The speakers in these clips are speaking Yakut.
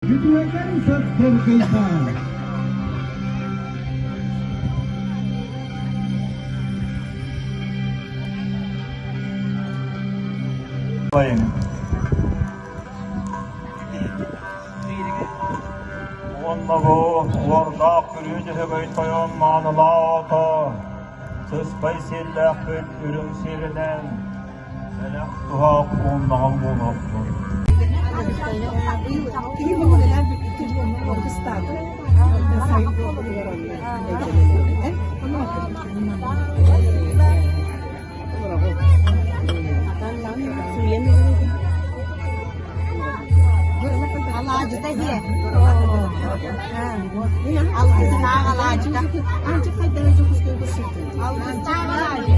Үтүөкэн сөхтөргөйдө. Уонна бу уордаах күрүө дьөһөгөй тойон маанылаах ото, сыспай сиэллээхпит үрүҥ сиэлинэн бэлэх туһах уоннаҕын буолуохпут. Алаадьыта диэ. Алгыстаах алаадьыта. Алгыстаах алаадьы.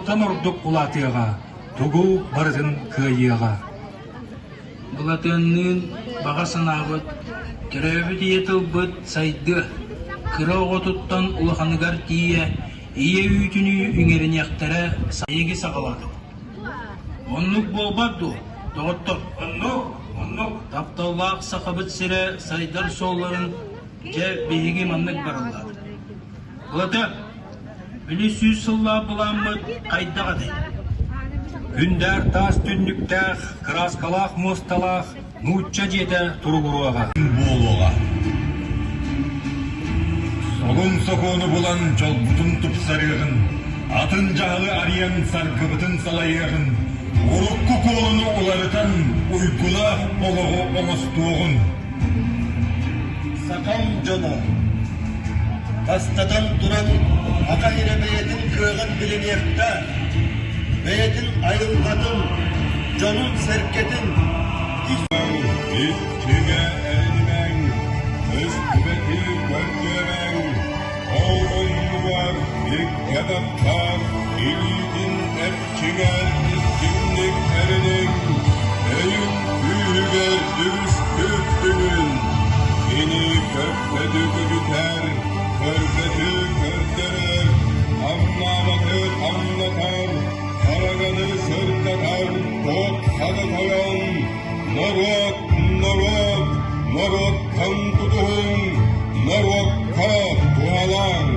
Туохтан ордук улаатыаҕа, тугу барытын кыайыаҕа. Былатыанныын баҕа санаабыт, төрөөбүт ийэ тылбыт сайдыа, кыра оҕотуттан улаханыгар тиийэ ийэ үүтүнүү иҥэриниэхтэрэ эйиги саҕалаатым. Оннук буолбат дуо, доҕоттор? Оннук, оннук. Тапталлаах Сахабыт сирэ сайдар суолларын дьэ биһиги маннык барыллаатыбыт. Былатыан, били 100 сыллаах былааммыт хайдах этэй? Күндээр таас түннүктээх, кырааскалаах муосталаах нуучча дьиэтэ туругуруоҕа. Буолуоҕа. Солун сокуону булан дьолбутун тупсарыаҕын, атын дьаһалы арыйан саргыбытын салайыаҕын, урукку куолуну уларытан уйгулаах олоҕу оҥостуоҕун. Сахам дьоно, бастатан туран, аха эрэ бэйэтин кыаҕын билиниэхтээх, бэйэтин айылҕатын, дьонун-сэргэтин ис Иччигэ эринимэҥ, көстүбэти көрдүөмэҥ, ол оннугар икки атахтаах илиитин эрчимэр истиҥник эриниҥ, өйүн күүһүгэр үгүстүк түмүн. Кини көппөтү көтүтэр, көрбөтү көрдөрөр, хамнаабаты хамнатар, хараҥаны сырдатар туох-хана тойон, норуот, норуот, норуоттан тутуһуҥ, норуокка туһалааҥ.